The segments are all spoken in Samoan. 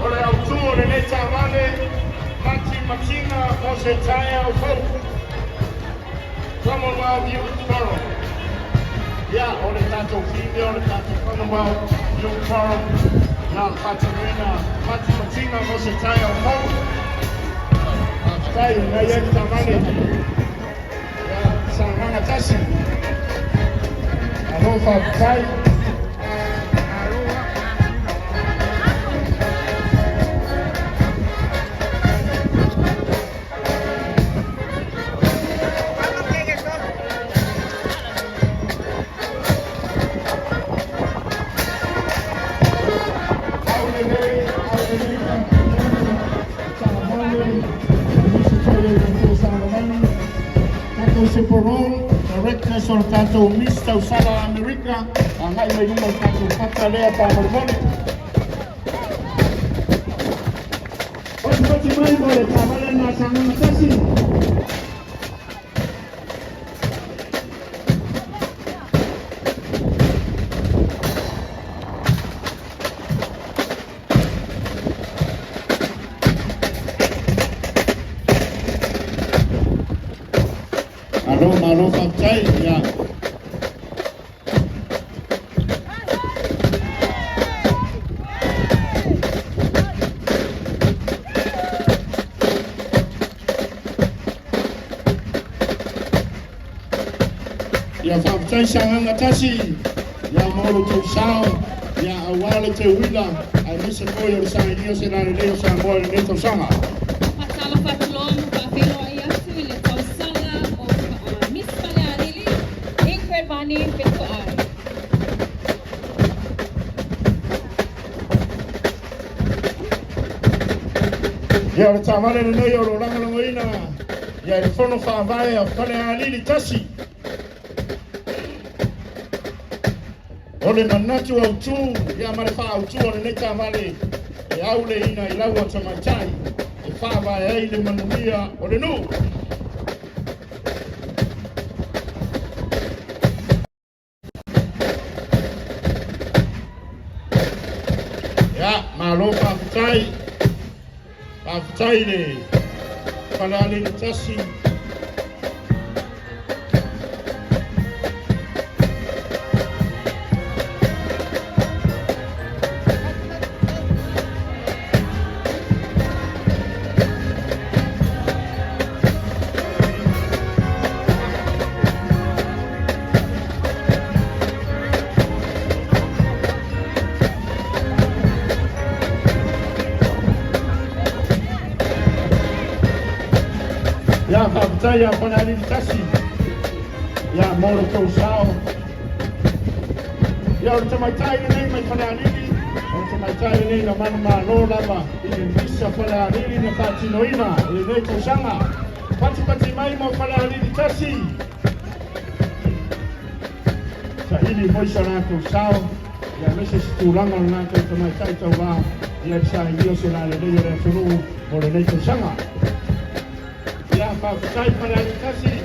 O le autu o lenei taavale matimatiga mo se taeao fou. Commonwealth Youth Forum. Ia, o le tatou theme o le tatou Commonwealth Youth Forum na faatinoina matimatiga mo se taeao fou. Faafetai nai ai le taavale. Ia, Sagaga 1. Malo faafetai. Aulelei, aulelei taavale, aemaise foi o le tatou Salomani, tatou Separon, directors o le tatou Miss Tausala Amerika, agai mai luma o le tatou pata lea faamolemole. Patipati mai mo le taavale na Sagaga 1. Malo, malo faafetai. Ia. Ia faafetai Sagaga 1, ia mo lo outou sao, ia aua le teuila, aemaise foi o le sailia o se lalelei o Samoa i lenei tausaga. Faatalofa atu loa ma faafeiloai atu i le tausaga o Miss Falealili, Ingrid Vani Fetoai. Ia o le taavale lenei o lo o lagolagoina ia i le Fono Faavae a Falealili 1. O le manatu autu ia ma le faaautu o lenei taavale e auleina i lau tamaitai e faavae ai le manuia o le nuu. Faafetai, faafetai le Falealili 1. Ia, faafetai ia Falealili 1, ia, mo le tou sao. Ia, o le tamaitai lenei mai Falealili, o le tamaitai lenei na manumalo lava i le Misa Falealili na faatinoina i lenei tausaga. Patipati mai mo Falealili 1. Saili foi so latou sao, ia aemaise se tulaga o le latou tamaitai tauvā, ia le sailia o se lalelei o le atunuu mo lenei tausaga. Ia, faafetai Falealili 1.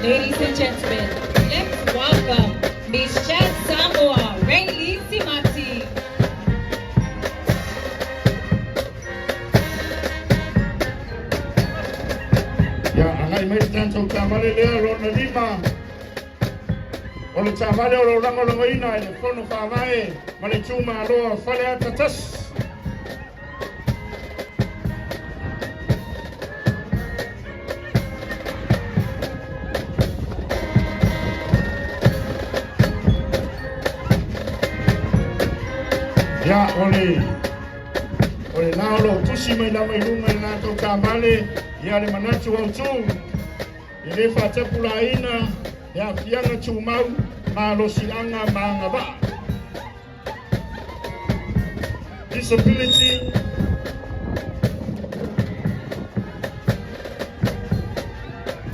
Ladies and gentlemen, let's welcome Miss Chad Samoa, Raylee Simati. Ia, agai mai le tatou taavale lea lona lima. O le taavale o lo o lagolagoina e le Fono Faavae ma le Itumalo o Faleata 1. Ia, o le o le la o lo o tusi mai lava i luga i le latou taavale, ia le manatu autu, e le faatapulaaina le aafiaga tumau, malosiaga ma agavaa. Disability.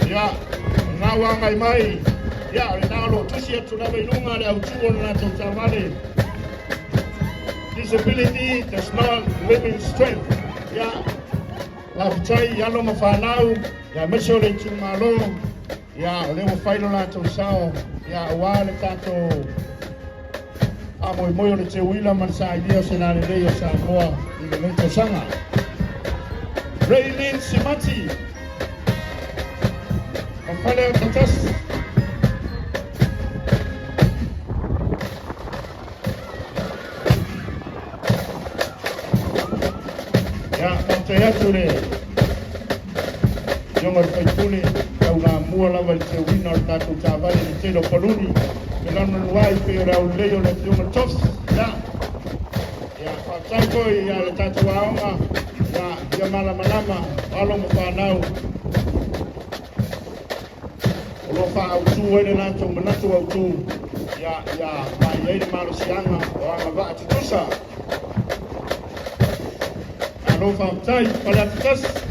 Ia, o lena ua agai mai, ia, o lena o lo o tusi atu lava i luga le autu o le latou taavale. Disability does not limit strength. Ia, faafetai i alo ma fanau, ia aemaise o le itumalo, ia, o lea ua fai lo latou sao, ia, aua le tatou faamoemoe o le teuila ma le sailia o se lalelei o Samoa i lenei tausaga. Raylene Simati, o Faleata 1. Ia, faafetai atu le Afioga i le Faipule, taulamua lava i le teuina o le tatou taavale i le tele o paluni, me lanulanu ai pei o le aulelei o le Afioga i le Tofi. Ia, ia, faafetai foi ia le tatou aoga, ia, ia malamalama, o alo ma fanau, o lo o faaautu ai le latou manatu autu, ia, ia vaai ai le malosiaga o agavaa tutusa. Malo faafetai, Faleata 1.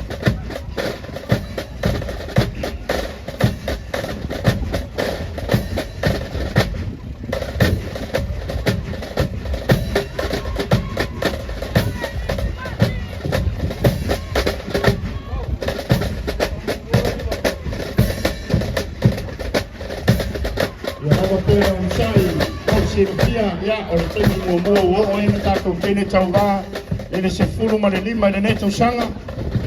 Ia lava pea onosai mo le silafia, ia, o le taimi muamua ua oo ai le tatou teine tauvā i le 15 i lenei tausaga,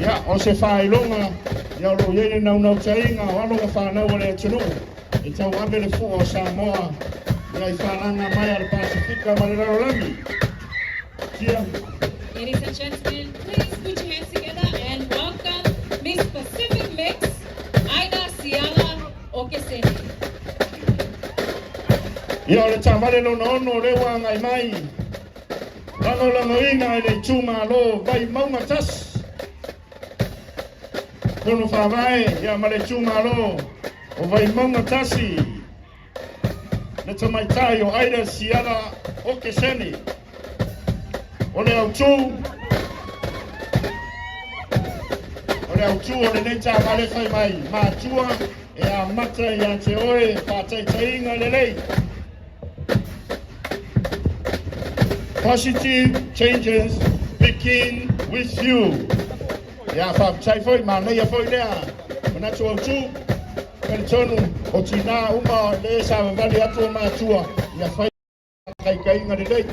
ia, o se faailoga, ia, o lo o i ai le naunautaiga o alo ma fanau a le atunuu e tauave le fua o Samoa, ia, i falaga mai a le Pasefika ma le lalolagi. Tia. Ladies and gentlemen, please put your hands together and welcome Miss Pacific Mix, Aida Siala Okesene. Ia, o le taavale lona 6 lea ua agai mai, lagolagoina e le itumalo Vaimauga 1. Fono Faavae, ia, ma le itumalo o Vaimauga 1, le tamaitai o Aida Siala Okesene. O le autu, o le autu o lenei taavale fai mai, matua e amata ia te oe faataitaiga lelei. Positive changes begin. Begin With You. Ia, faafetai foi, manaia foi lea manatu autu. Talitonu o tinā uma le savavali atu o matua ia fai taitaiga lelei.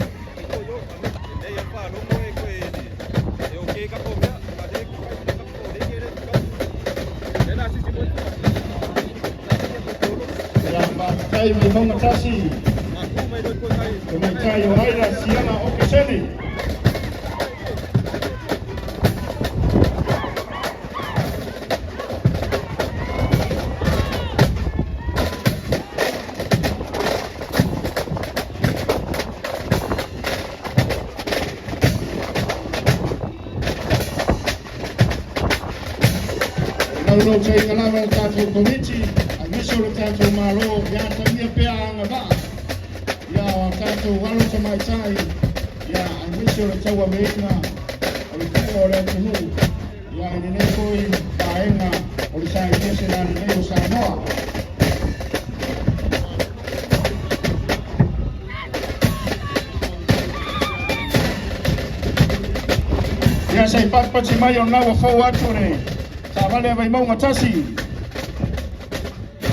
Ia, faafetai Vaimauga 1, tamaitai o Aila Siala Okesene. Laulau lava le tatou Komiti, aemaise o le tatou Malo, ia atagia pea agavaa ia o tatou alo tamaitai, ia aemaise o le tauaveina o le tu'a o le atunuu, ia i lenei foi vaega o le sailia se lalelei o Samoa. Ia se i patipati mai o lena ua fou atu le taavale a Vaimauga 1.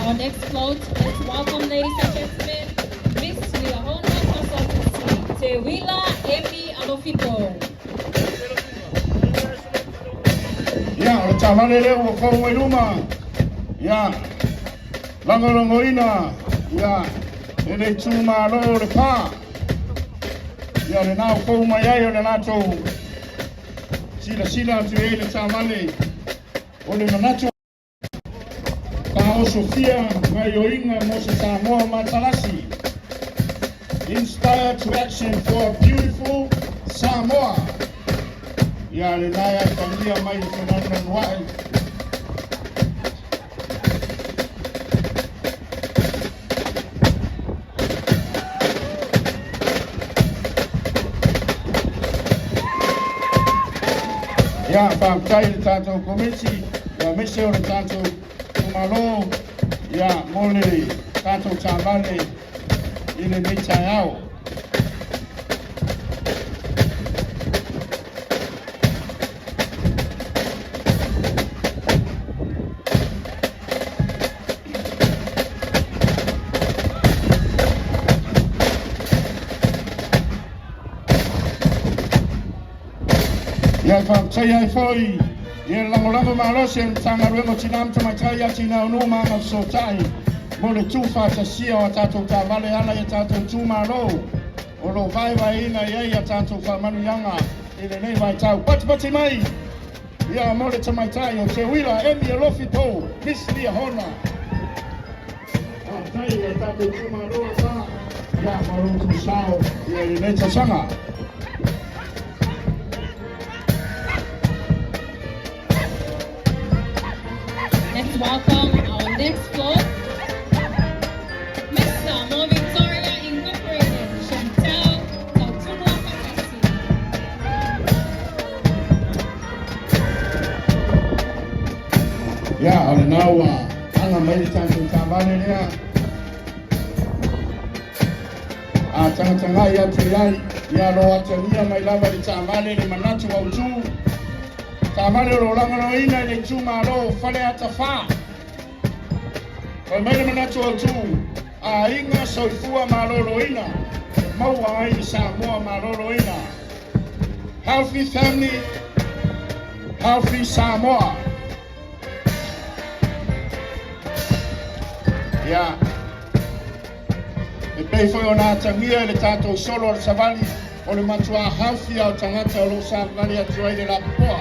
Our next float, let's welcome, ladies and gentlemen, Miss Liahona Consultancy, Te Wila Emi Alofipo. Ia, o le taavale lea ua fou mai luma. Ia, lagolagoina, ia, e le itumalo o Lepa. Ia, lena ua fou mai ai o le latou silasila atu i ai le taavale o le manatu faaosofia gaoioiga mo se Samoa matalasi. Inspire to action for a beautiful Samoa. Ia, lena e atagia mai le fenanunanua'i. Ia, faafetai le tatou Komiti, ia aemaise o le tatou itumalo, ia mo le tatou taavale i lenei taeao. Ia, faafetai ai foi i le lagolago malosi e le Matagaluega o Tinā ma Tamaitai, Atinae o Nuu ma Agafesootai mo le tuufaatasia o a tatou taavale e ala i a tatou itumalo o lo o vaevaeina i ai a tatou faamanuiaga i lenei vaitau. Patipati mai ia mo le tamaitai o Teuila Emi Alofi Po, Miss Liahona. Faafetai i a tatou itumalo e fa, ia ma lo outou sao ia i lenei tausaga. Let's welcome our next float, Miss Samoa Victoria Incorporated, Chantel Tautunua Fatasi. Ia, o lena ua aga mai le tatou taavale lea. A tagatagai atu i ai, ia lo atagia mai lava i le taavale le manatu autu. Taavale o lo o lagolagoina i le itumalo o Faleata 4. Fai mai le manatu autu, aiga soifua maloloina, e maua ai le Samoa maloloina. Healthy family, healthy Samoa. Ia, e pei foi ona atagia i le tatou solo o le savali, o le matuā healthy o tagata o lo o savavali atu ai le lapopoa.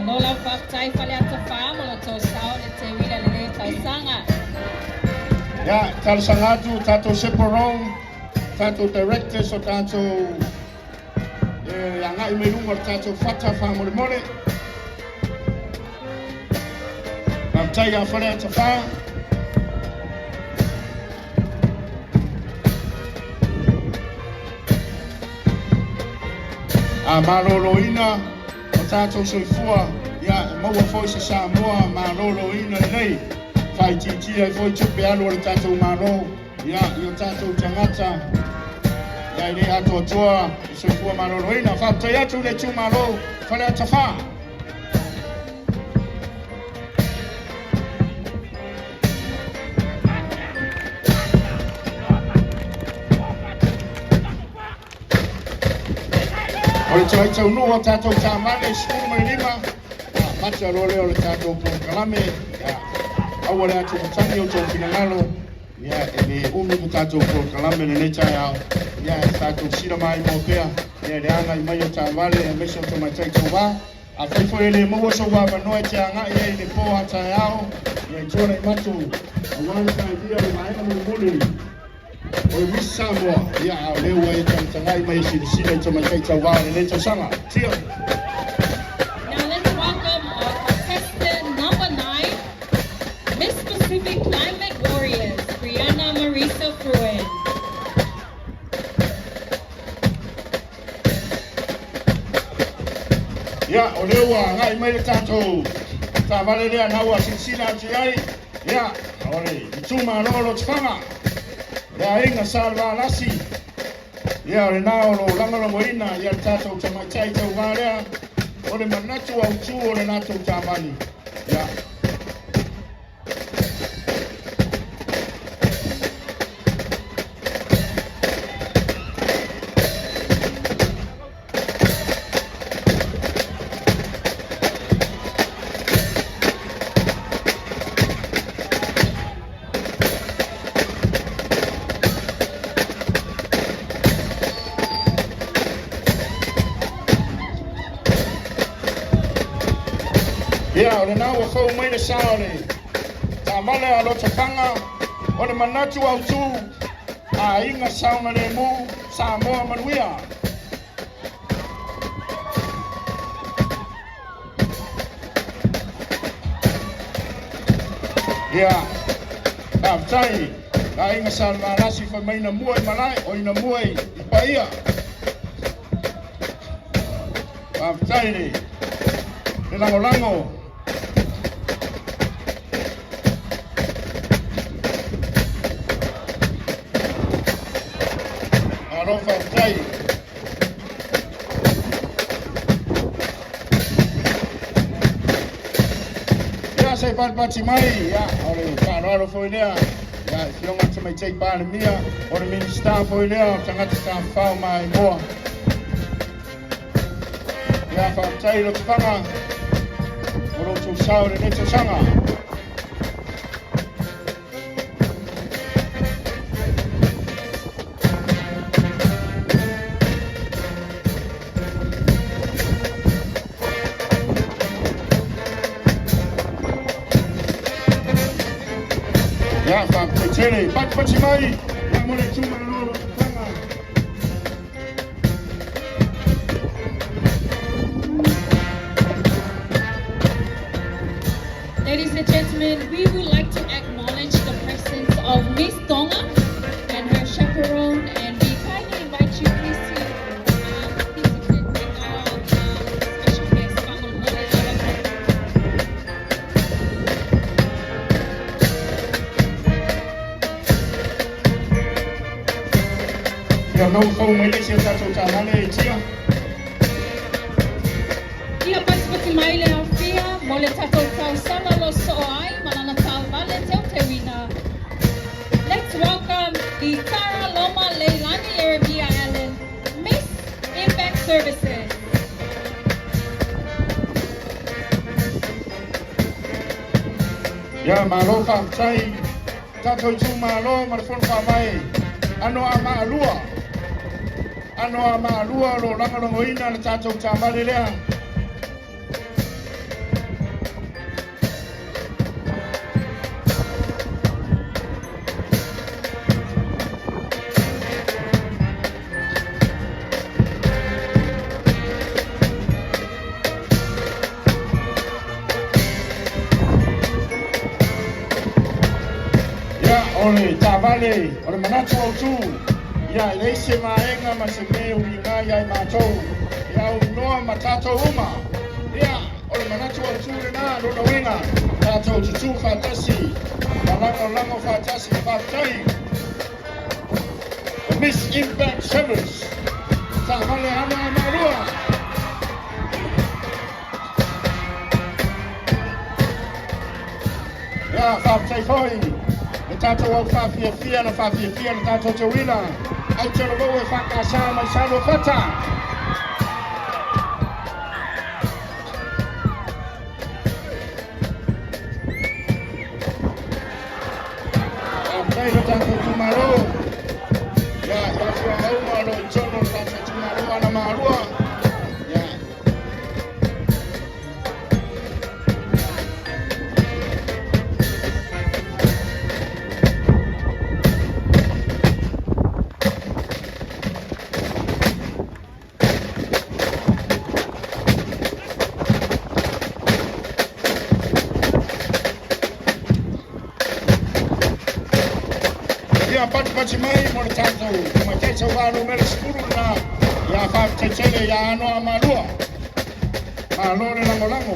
Malo lau faafetai Faleata 4 mo lo tou sao le Teuila lenei tausaga. Ia, talosaga atu tatou separong, tatou directors o tatou e agai mai luga o le tatou fata faamolemole. Faafetai ia Faleata 4. A maloloina o tatou soifua, ia e maua foi se Samoa maloloina lelei. Faaitiitia ai foi tupe alu a le tatou Malo, ia i o tatou tagata. Ia e le atoatoa le soifua maloloina. Faafetai atu i le itumalo Faleata 4. O le toe taunuu o tatou taavale 15, mata loa lea o le tatou polokalame. Ia, aua le atumatagi o tou finagalo, ia, e le umi le tatou polokalame lenei taeao. Ia, e tatou silamaimoa pea, ia, le agai mai o taavale aemaise o tamaitai tauvā. Afai foi e le maua sou avanoa e te agai ai i le po a taeao, ia, i Tuanaimato, aua le faivia o le vaega mulimuli o le Miss Samoa, ia, a o lea ua e tagatagai mai e silasila i tamaitai tauvā o lenei tausaga. Tia. Now let's welcome our contestant number 9, Miss Pacific Climate Warriors, Brianna Marisa Fruin. Ia, o lea ua agai mai le tatou taavale lea na ua silasila atu i ai. Ia, o le itumalo o Lotofaga, le aiga Sa Levalasi. Ia, o lena o lo o lagolagoina ia le tatou tamaitai tauvā lea, o le manatu autu o le latou taavale. Ia, Ia, o lena ua fou mai le sa o le taavale a Lotofaga, o le manatu autu, aiga saogalemu, Samoa manuia. Ia, faafetai le aiga Sa Levalasi fai mai na mua i malae, oi na mua i paia. Faafetai le lagolago. Malo faafetai. Ia, se i patipati mai, ia, o le faaaloalo foi lea, ia, Afioga i le Tamaitai Palemia, o le Minisita foi lea o Tagata Tafafao Maimoa. Ia, faafetai Lotofaga o lo outou sao i lenei tausaga. Ia, faafetai tele. Patipati mai, ia, mo le itumalo o Lotofaga. Ladies and gentlemen, we would like to acknowledge the presence of Miss Tonga and her chaperone, and we kindly invite you please to please sit with our special guest, Fa'amolomole lava. Ia, na ua fou mai le isi o tatou taavale e tia. Ia patipati mai le afia mo le tatou tausaga lo soo ai ma lana taavale teuteuina. Let's welcome the Tara Loma Leilani Ieremia Allen, Miss Impact Services. Ia, malo faafetai tatou itumalo ma le Fono Faavae. Ano a maalua. Ano a maalua o lo o lagolagoina le tatou taavale lea. Ia, o le taavale o le manatu autu, ia, e leai se vaega ma se mea e uiga ia i matou, e aunoa ma tatou uma. Ia, o le manatu autu lena, lona uiga, tatou tutū faatasi, ma lagolago faatasi. Faafetai. Miss Impact Sevens. Taavale Anoamalua. Ia, faafetai foi le tatou au faafiafia na faafiafia le tatou teuina. Autalavou e faakasa mai Saluafata. Faafetai le tatou itumalo. Ia, i afioaga uma o lo o i totonu o le tatou itumalo Anoamalua. Ia, Ia patipati mai mo le tatou tamaitai tauvā numera 10 lena ia faafetai tele ia Anoamalua. Malo le lagolago.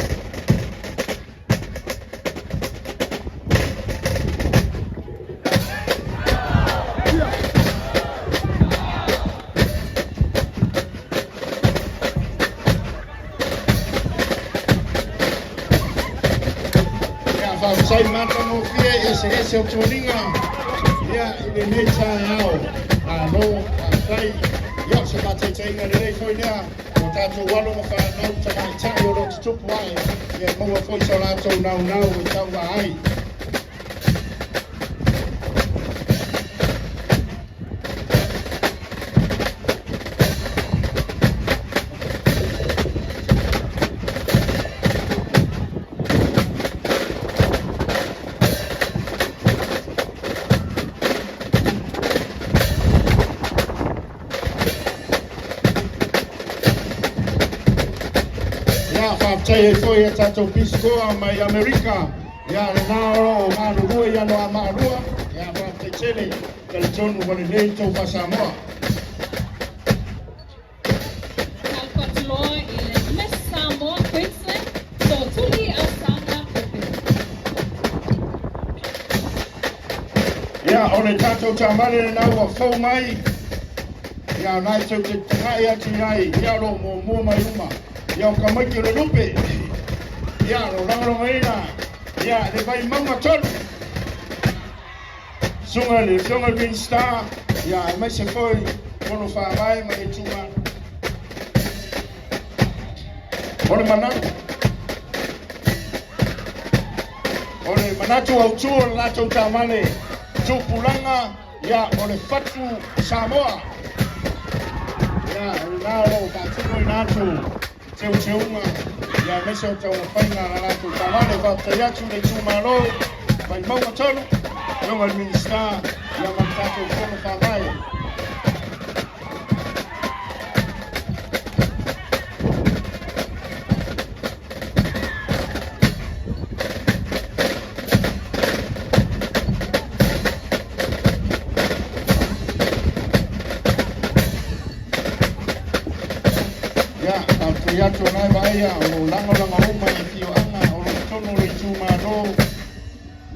Ia faafetai matagofie eseese o toniga ia i lenei taeao. Malo faafetai. Ia o se faataitaiga lelei foi lea o tatou alo ma fanau tamaitai o lo o tutupu ae ia maua foi so latou naunau e tauva ai. Ia, faafetai ai foi e tatou pisikoa mai Amerika. Ia, lena o lo o galulue i Anoamalua. Ia, faafetai tele, talitonu ua lelei le tou faa-Samoa. Talafatuloa i le Miss Samoa Queensland, Sotuli Ausaga Pepe. Ia, o le tatou taavale lena ua fou mai. Ia, o lena e tou te tagai atu i ai, ia, o lo o muamua mai uma. Ia, o tamaiti o le lupe. Ia, o lo o lagolagoina, ia, le Vaimauga 3. Susuga i le Afioga i le Minisita, ia, aemaise foi Fono Faavae ma le itumalo. O le manatu, o le manatu autu o le latou taavale tupulaga, ia, o le fatu Samoa. Ia, o lena o lo o faatinoina atu teuteuga, ia, aemaise o taumafaiga a la latou taavale. Faafetai atu i le itumalo Vaimauga 3, Afioga i le Minisita, ia, ma le tatou Fono Faavae. Ia, faafetai atu o la e vaaia o lo o lagolago uma i afioaga o lo o i totonu o le itumalo,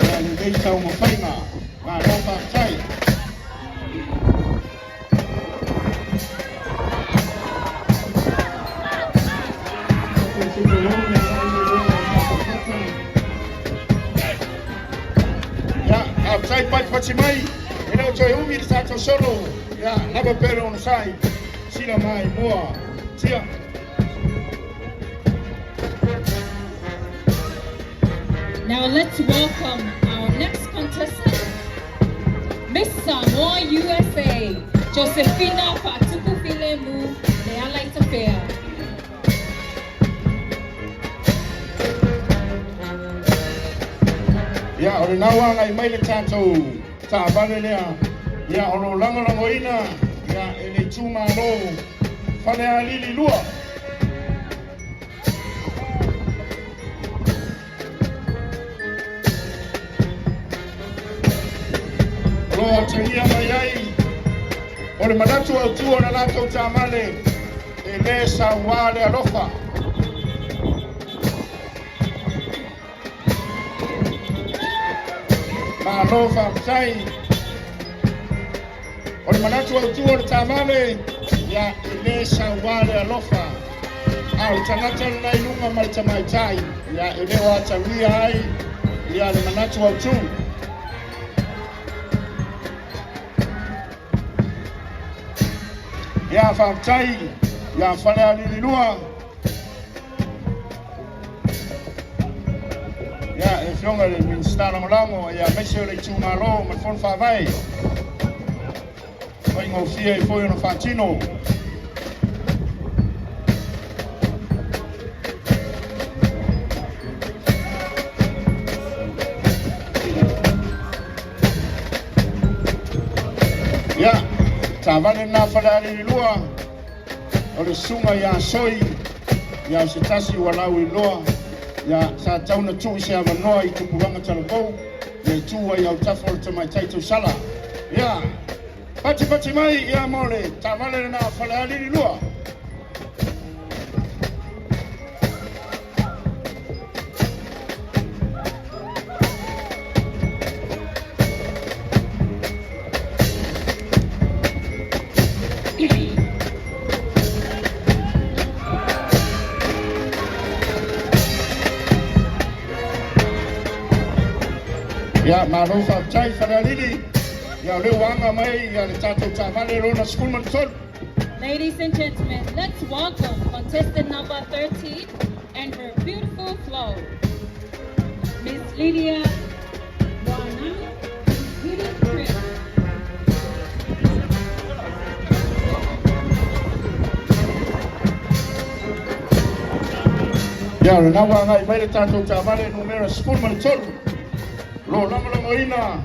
ia lelei taumafaiga. Malo faafetai. Ia, faafetai patipati mai, e le o toe umi le tatou solo. Ia, lava pea le onosai, sila mai moa. Tia. Now let's welcome our next contestant, Miss Samoa USA, Josefina Fa'atupu Filemu Lealaitafea. Ia, o lena ua agai mai le tatou taavale lea, ia, o lo o lagolagoina, ia, e le itumalo Falealili 2. O lo o atagia mai ai o le manatu autu o le latou taavale e lē sauā le alofa. Malo faafetai. O le manatu autu o le taavale, ia, e lē sauā le alofa, a o le tagata lena i luga ma le tamaitai, ia, e le o atagia ai ia le manatu autū. Ia, faafetai ia Falealili 2. Ia, e afioga i le Minisita Lagolago, ia aemaise o le itumalo ma le Fono Faavae, faigofie ai foi ona faatino. Ia, taavale lena Falealili 2, o le susuga ia Soi, ia o se tasi ua lauiloa, ia sa tau na tuu i se avanoa i tupulaga talavou, ia e tu ai autafa o le tamaitai tausala. Ia, patipati mai ia mo le taavale lena Falealili 2. Ia, malo faafetai Falealili. Ia, o lea ua aga mai ia le tatou taavale lona 13. Ladies and gentlemen, let's welcome contestant number 13 and her beautiful flow, Miss Lydia Moananu, Beauty Prince. Ia, o lena ua agai mai le tatou taavale numera 13. Lo lagolagoina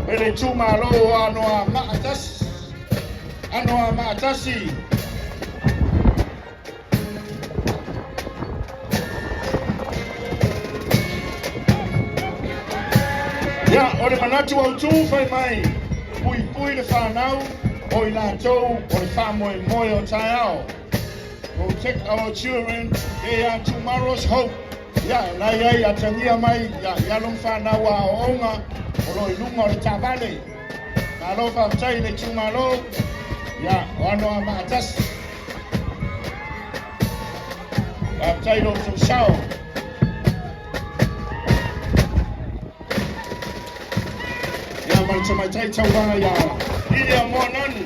e le itumalo o Anoamaa 1. Anoamaa 1. Ia, o le manatu autū fai mai, puipui le fanau, o i latou o le faamoemoe o taeao. Protect our children, they are tomorrow's hope. Ia, nai ai atagia mai, ia, ia long whanau a aoaoga, o lo i luga o le taavale. Malo faafetai i le itumalo, ia, o Anoamaa 1. Faafetai lo outou sao. Ia, ma le tamaitai tauvaga ia Lilia Moananu.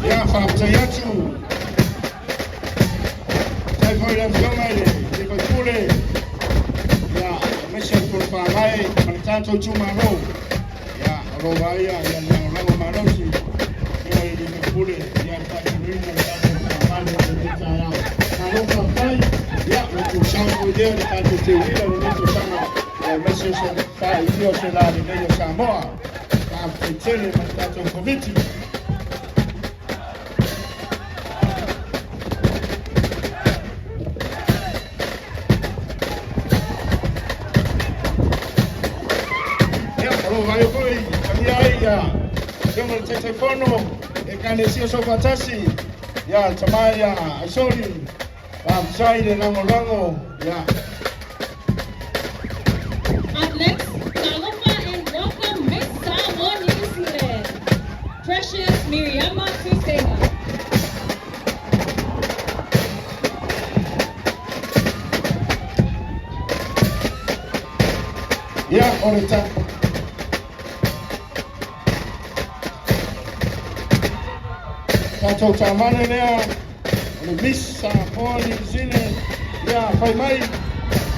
Ia, faafetai atu. Tai foi le afioga i le faipule, ia, aemaise le Fono Faavae ma le tatou itumalo. Ia, o lo vaaia ia le lagolago malosi ia i le faipule, ia le faatinoina le tatou taavale o lenei taeao. Malo faafetai, ia, ua tuusao foi lea le tatou teuila lenei tausaga, ia aemaise o se faailia o se lalelei o Samoa. Faafetai tele ma le tatou Komiti. Ia, o lo vaai foi, tagia ai ia afioga i le Taitaifono, Ekalesia Soofaatasi, ia le tama ia Aisoli, faafetai le lagolago, ia. Up next, talofa and welcome Miss Samoa New Zealand, Precious Miriama Tusenga. Ia, o le ta tatou taavale lea, o le Miss Samoa New Zealand, ia, fai mai,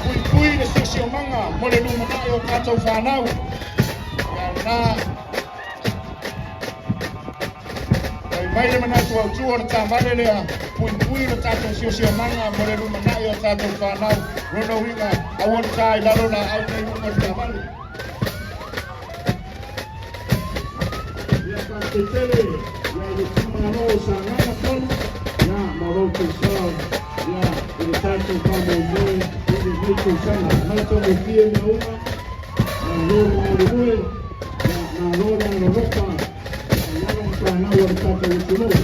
puipui le siosiomaga mo le lumanai o tatou fanau. Ia, lena, fai mai le manatu autū o le taavale lea, puipui le tatou siosiomaga mo le lumanai o tatou fanau. Lona uiga, aua le ta i lalo laau nei luga o le taavale. Ia, faafetai tele. Ia i le itumalo o Sagaga 3, ia ma lo outou sao ia i le tatou faamoemoe i lenei tausaga. Matagofie mea uma, malo le galulue, ia malo le alolofa i alo ma fanau a le tatou atunuu.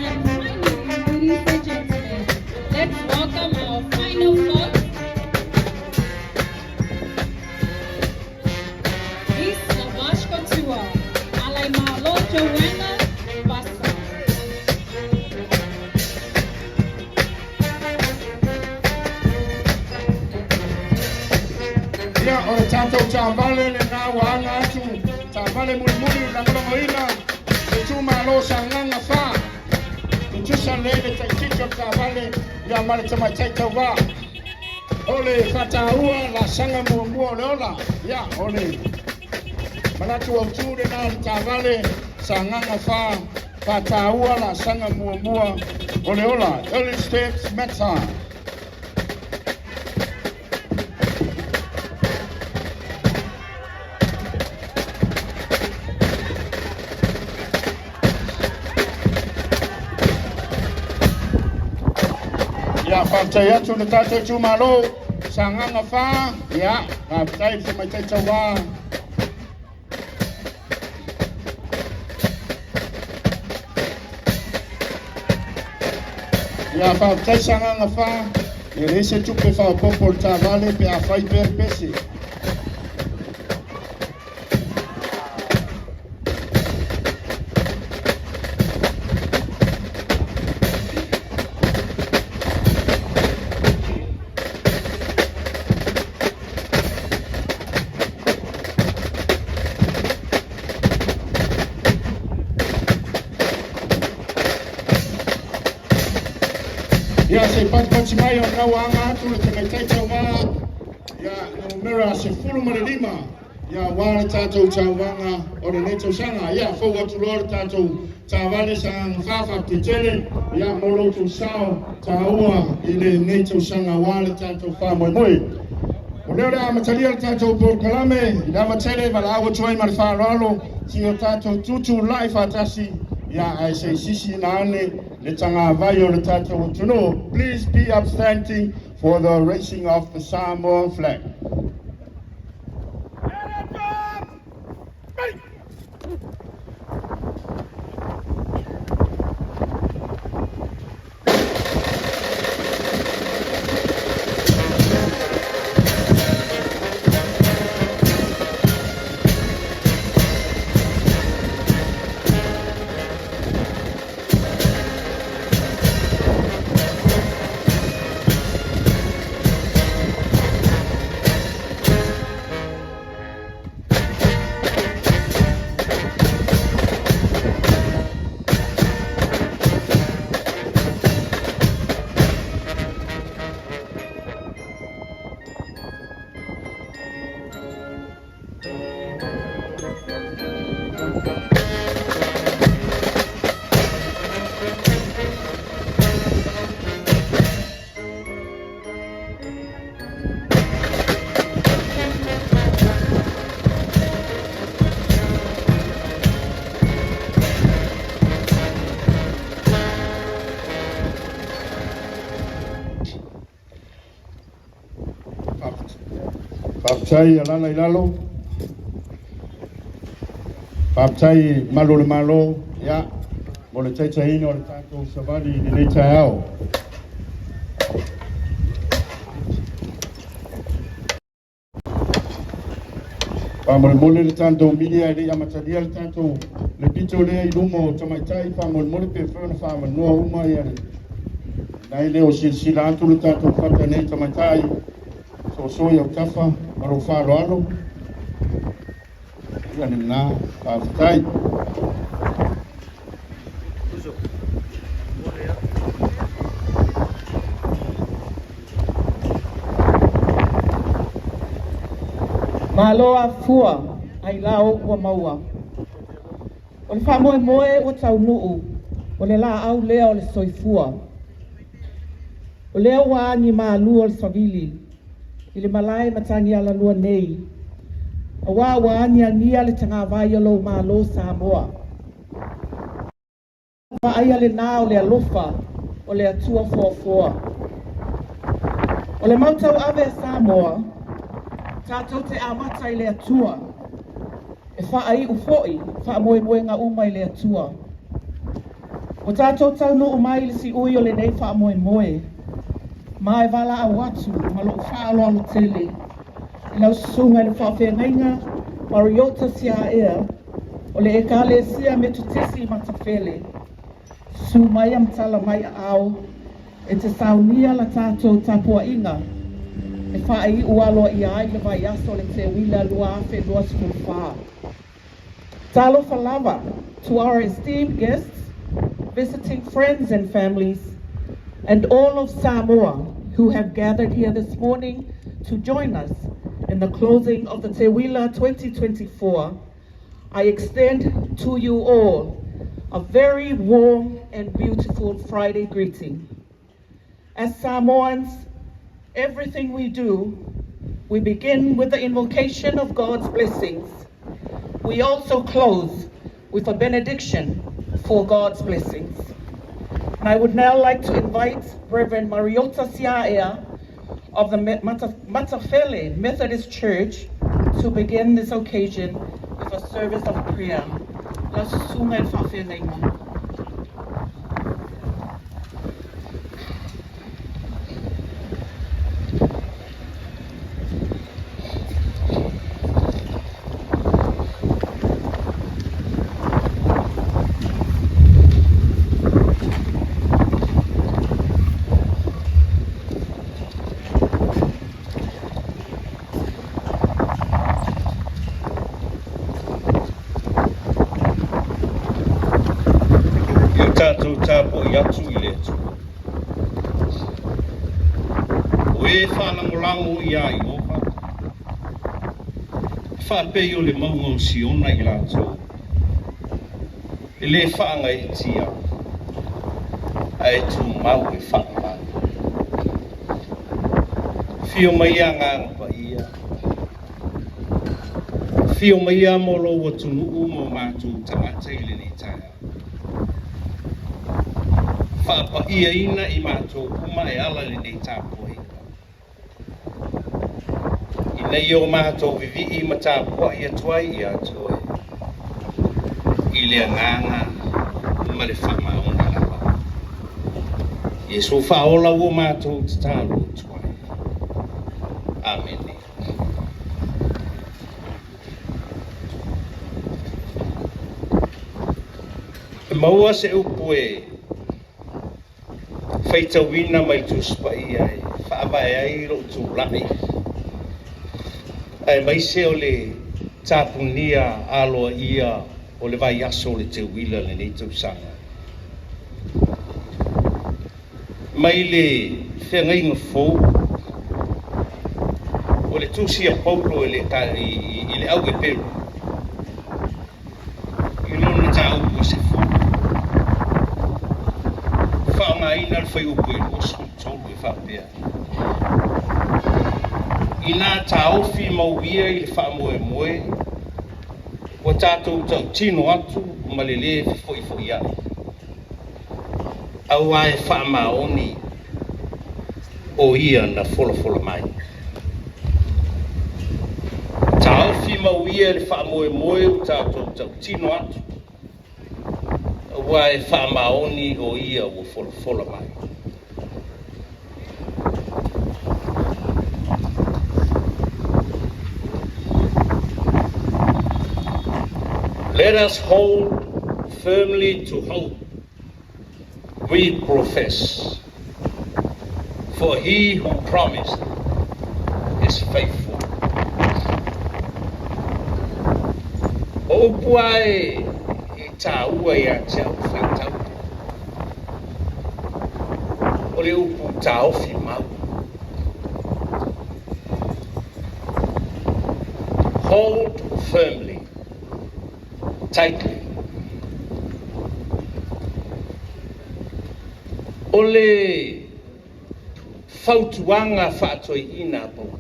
And finally, ladies and gentlemen, let's welcome our final host, Miss Lavashko Tua, Alaimalo Joanna Basa. Ia, o le tatou taavale lenā ua aga atu, taavale mulimuli lagolagoina le itumalo o Sagaga 4. Tutusa lelei le taititi o le taavale ia ma le tamaitai tauvā. O le faataua laasaga muamua o le ola. Ia, o le manatu autu lenā o le taavale Sagaga 4, faataua laasaga muamua o le ola. Early steps matter. Ia, faafetai atu le tatou itumalo Sagaga 4. Ia, faafetai le tamaitai tauvā. Ia, faafetai Sagaga 4. E leai se tupe faaopoopo o le taavale pe a fai pea le pese. Ia, se i patipati mai o lena ua aga atu le tamaitai tauvā, ia, numera 15, ia, aua le tatou tauvaga o lenei tausaga. Ia, fou atu loa le tatou taavale Sagaga 4, faafetai tele, ia, mo lo outou sao taua i lenei tausaga aua le tatou faamoemoe. O lea o le a amatalia le tatou polokalame i le ava tele e valaau atu ai ma le faaaloalo si o tatou tutulai faatasi, ia, ae se i sisiina ane le tagavai o le tatou atunuu. Please be upstanding for the raising of the Samoan flag. Faafetai alala i lalo. Faafetai malu o le Malo, ia, mo le taitaiina o le tatou savali i lenei taeao. Faamolemole le tatou media e le i amatalia le tatou le pito lea i luma o tamaitai, faamolemole pe mafai ona faaavanoa uma ia le nai lea o silasila atu le tatou fata nei tamaitai soosoo i autafa ma lou faaaloalo. Ia lena, faafetai. Malo afua ailao ua maua. O le faamoemoe ua taunuu, o le laau lea o le soifua. O lea ua agi malu o le savili i le malae matagi alalua nei, auā ua agiagia le tagavai o lou Malo Samoa. Vaaia lenā o le alofa o le Atua foafoa. O le mau tauave a Samoa, tatou te amata i le Atua, e faaiu foi faamoemoega uma i le Atua. Ua tatou taunuu mai i le siui o lenei faamoemoe, ma e valaau atu ma lou faaaloalo tele i lau susuga i le faafeagaiga Mariota Siaea o le Ekalesia Metotisi i Matafele, susu mai a matala mai aao e te saunia la tatou tapuaiga e faaiu aloaia ai le vaiaso o le Teuila 2024. Talofa lava to our esteemed guests, visiting friends and families, and all of Samoa who have gathered here this morning to join us in the closing of the Teuila 2024. I extend to you all a very warm and beautiful Friday greeting. As Samoans, everything we do, we begin with the invocation of God's blessings. We also close with a benediction for God's blessings. And I would now like to invite Reverend Mariota Siaea of the Matafele Methodist Church to begin this occasion with a service of prayer. Lau susuga i le faafeagaiga. Ia tatou tapuai atu i le Atua. O e faalagolago iā Ieova, e faapei o le mauga o Siona i latou, e lē faagaeetia, ae tumau e faamau. Afio mai Agaga Paia, afio mai mo lou atunuu ma o matou tagata i lenei taeao. Faapaiaina i matou uma e ala i lenei tapuaiga, ina ia o matou vivii ma tapuai atu ai ia te oe i le agaga ma le faamaoni lava. Iesu faaola ua matou tatalo atu ai. Amene. E maua se upu e faitauina mai le Tusi Paia e faavae ai lou tulai, aemaise o le tapunia aloaia o le vaiaso o le Teuila lenei tausaga. Mai le Feagaiga Fou, o le tusi a Paulo i le, i le au Eperu, i lona mataupu e 10, faaaogaina le fuaiupu e 23 e faapea, Inā taofi mau ia i le faamoemoe, ua tatou tautino atu ma le lē fefoifoiaʻi, auā e faamaoni o ia na folafola mai. Taofi mau ia le faamoemoe ua tatou tautino atu, auā e faamaoni o ia ua folafola mai. Let us hold firmly to hope we profess, for he who promised is faithful. O upu ae e tāua ia te au whaitau. O le upu taofi mau. Hold firmly, tightly. O le fautuaga faatoeaina a Paulo.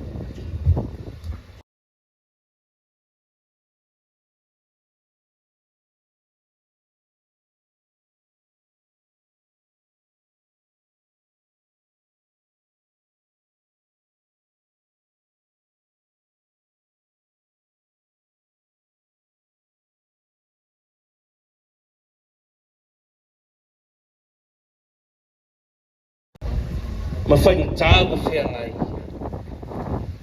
Ma faigata ua feagai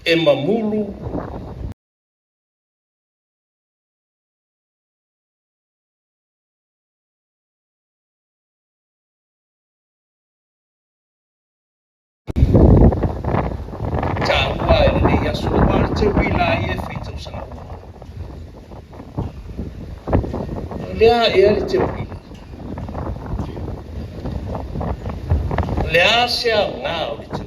e mamulu tāua e lenei aso auā le teuila ia e faitausaga uma. O le a ea le teuila? O le a se aoga o le teuila?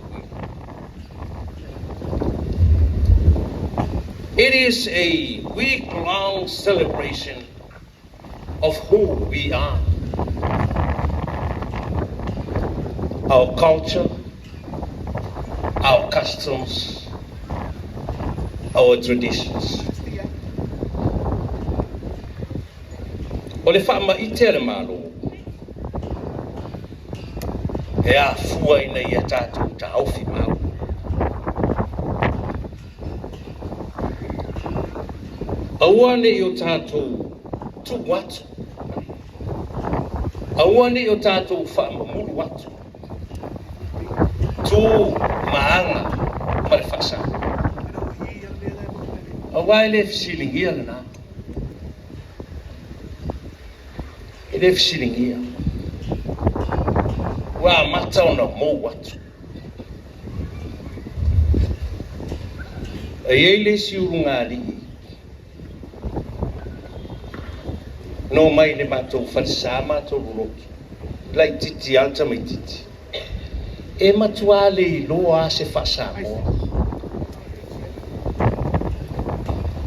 It is a week-long celebration of who we are. Our culture, our customs, our traditions. O le faamaite a le Malo e afua ina ia tatou taofi mau. Aua ne i o tatou tuu atu, aua ne i o tatou faamamulu atu tu ma aga ma le faasamoa. Aua e le fesiligia lena. E le fesiligia. Ua amata ona mou atu. E i ai le isi ulugalii no mai le matou falesa matou lolotu, laitiiti lava le tamaitiiti. E matuā le iloa lava se faa-Samoa.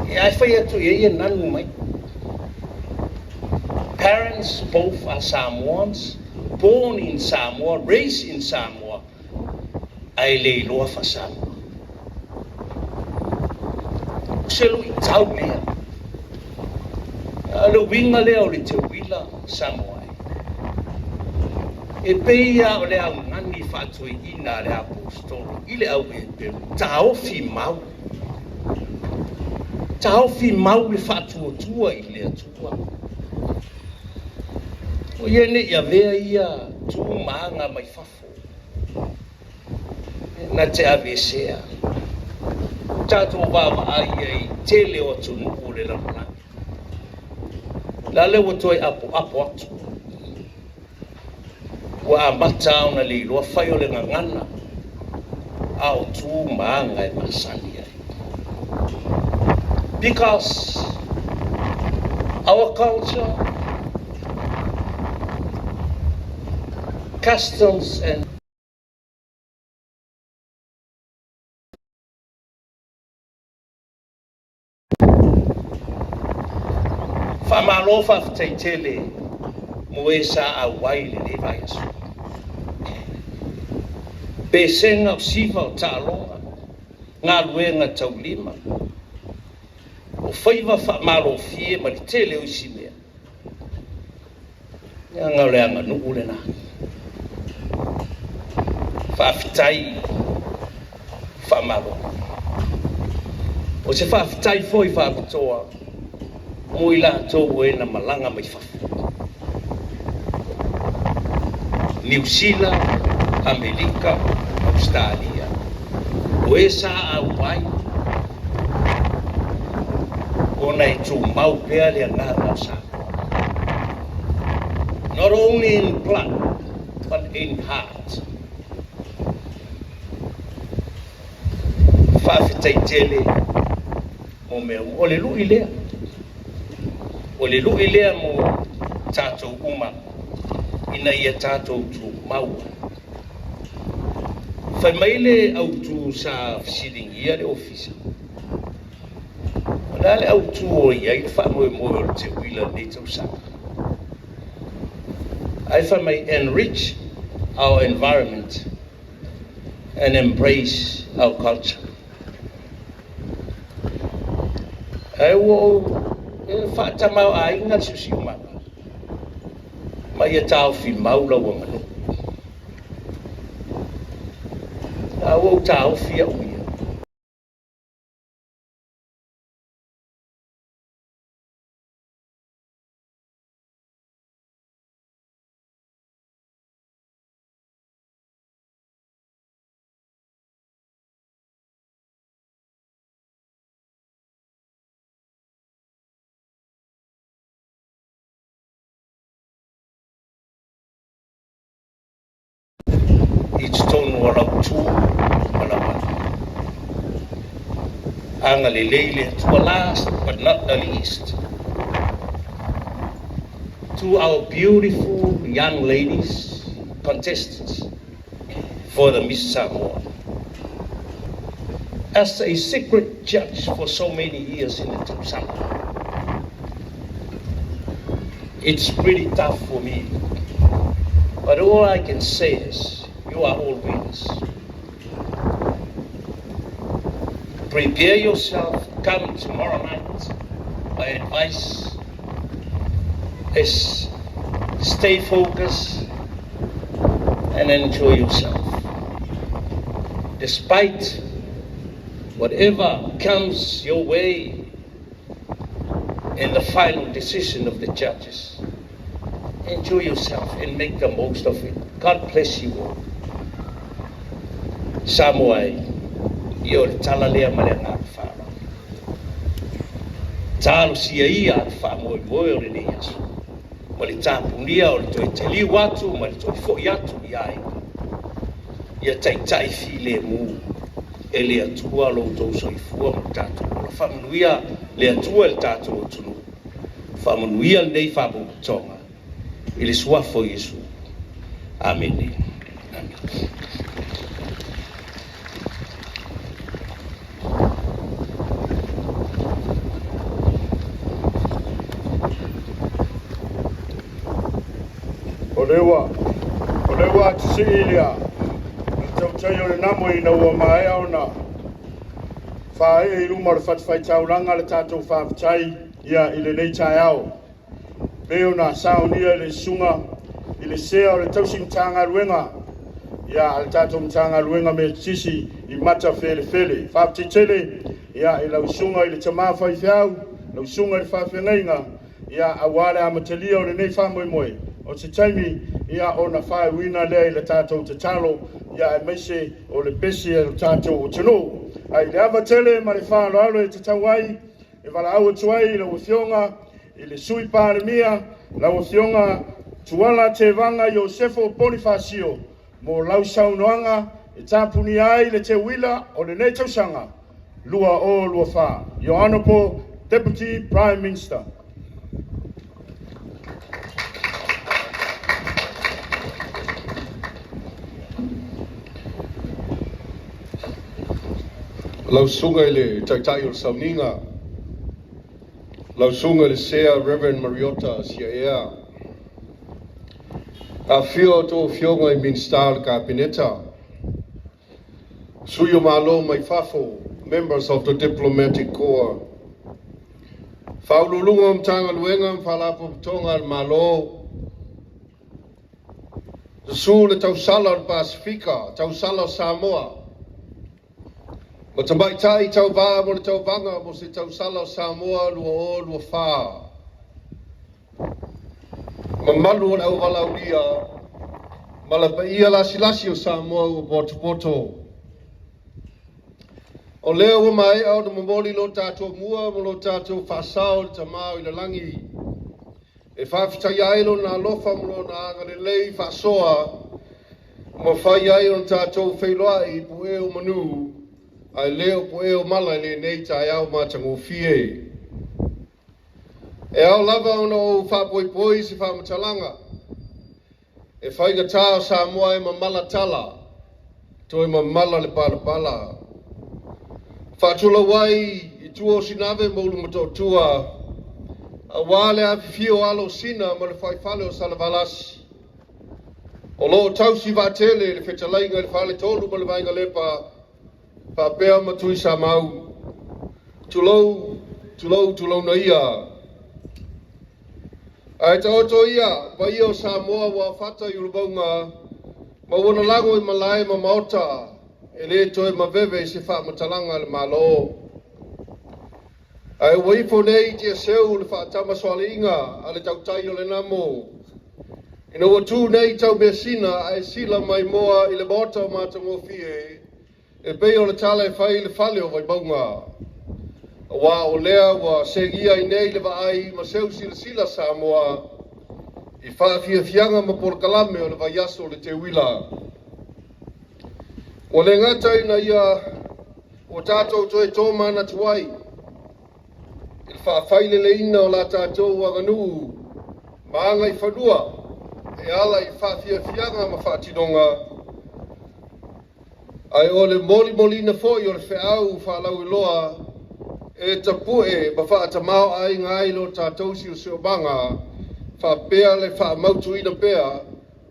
E ae fai atu i ai e nanu mai. Parents both are Samoans, born in Samoa, raised in Samoa, ae le iloa faa-Samoa. O se luitau lea. A o le uiga lea o le teuila Samoa e. E pei lava o le augani faatoeaina a le Aposetolo i le au Heperu, taofi mau. Taofi mau le faatuatua i le Atua. O ia ne i avea ia tu ma aga mai fafo na te aveesea. Tatou vaavaai ai i tele o atunuu o le lalolagi. La lea ua toe apoapo atu. Ua amata ona le iloa fai o le gagana a o tu ma aga e masani ai. Because our culture, customs and Faamalo faafetai tele mo e sa auai i lenei vaiaso. Pesega o siva o taaloga, galuega taulima, o faiva faamalofie ma le tele o isi mea. Leaga o le aganuu lena. Faafetai, faamalo. O se faafetai foi faapitoa mo i latou o e na malaga mai fafo. Niu Sila, Amerika, Ausetalia, o e sa auai ona e tumau pea le agaga o Samoa. Not only in blood, but in heart. Faafetai tele mo mea uma. O le lui lea. O le lui lea mo tatou uma ina ia tatou tumau. Fai mai le autu sa fesiligia le ofisa. O le a le autu o i ai le faamoemoe o le teuila i lenei tausaga? Ae fai mai, enrich our environment and embrace our culture. Ae ua ou e faatamaoaiga le siosiomaga ma ia taofi mau lau aganuu. A ua ou taofi au ia. I totonu o lau tu ma lau aga. Agalelei le Atua. Last but not the least, to our beautiful young ladies contestants for the Miss Samoa. As a secret judge for so many years in the tausaga, it's pretty tough for me. But all I can say is, you are all winners. Prepare yourself come tomorrow night. My advice is stay focused and enjoy yourself. Despite whatever comes your way in the final decision of the judges, enjoy yourself and make the most of it. God bless you all. Samoa e, ia o le tala lea ma le agaga faaaloalo. Talosia ia le faamoemoe o lenei aso ma le tapunia o le toe taliu atu ma le toe foi atu i aiga. Ia taitai filemu e le Atua lo outou soifua ma le tatou ola. Faamanuia le Atua i le tatou atunuu. Faamanuia lenei faapotopotoga i le suafa o Iesu. Amene. Amene. O lea ua, o lea ua atusii lea le tautai o le namo ina ua maea ona faaee i luma o le fatafaitaulaga le tatou faafetai ia i lenei taeao. Pei ona saunia i le susuga i le sea o le tausi Matagaluega ia a le tatou Matagaluega Metotisi i Matafelefele. Faafetai tele ia i lau susuga i le tama faifeau, lau susuga i le faafeagaiga ia aua le amatalia o lenei faamoemoe. O se taimi ia ona faaiuina lea i le tatou tatalo ia aemaise o le pese a le tatou atunuu. Ae i le ava tele ma le faaaloalo e tatau ai e valaau atu ai i lau Afioga i le Sui Palemia, lau Afioga Tuala Tevaga Iosefo Ponifasio, mo lau saunoaga e tapunia ai le teuila o lenei tausaga 2024. Your Honourable Deputy Prime Minister. Lau Susuga i le Taitai o le Sauniga, lau Susuga i le Sea Reverend Mariota Siaea, afifio a outou afioga i Minisita o le Kapeneta, sui o Malo mai fafo, members of the Diplomatic Corps, Faauluuluga o Matagaluega ma Faalapotopotoga a le Malo, susu le tausala o le Pasefika, tausala o Samoa, Ma tamaitai tauvā mo le tauvaga mo se tausala o Samoa 2024. Mamalu o le auvalaulia ma le paia lasilasi o Samoa ua potopoto. O lea ua maea ona momoli lo tatou mua ma lo tatou faasao i le Tama o i le lagi e faafetaia ai lona alofa ma lona agalelei faasoa ma fai ai ona tatou feiloai i puē o manu ae le o puē o mala i lenei taeao matagofie. E ao lava ona ou faapoipoi se faamatalaga e faigatā o Samoa e mamala tala, toe mamala le palapala. Faatulou ai i tua o Sinave ma Ulumotootua, auā le afifio o alo o Sina ma le fuaifale o Salevalasi. O lo o tausi vaatele i le fetalaiga i le Faletolu ma le Vaega Lepa, faapea ma Tuisamau. Tulou, tulou, tulouna ia. Ae taoto ia paia o Samoa ua aofata i Ulumauga ma ua lalago i malae ma maota e le toe maveve i se faamatalaga a le Malo. Ae ua ifo nei i Tiaseu le faatamasoaliiga a le tautai o le namo. Ina ua tu nei taumeasina ae sila maimoa i le maota o matagofie e pei o le tala e fai i le fale o Vaimauga. Auā o lea ua segia ai nei le vaai ma seu silasila Samoa i faafiafiaga ma polokalame o le vaiaso o le teuila. Ua le gata ina ia ua tatou toe tōmanatu ai i le faafaileleina o la tatou aganuu ma agaifanua e ala i faafiafiaga ma faatinoga, ae o le molimolina foi o le feau faalauiloa e tapu'e ma faatamaoaiga ai lo tatou siosiomaga faapea le faamautuina pea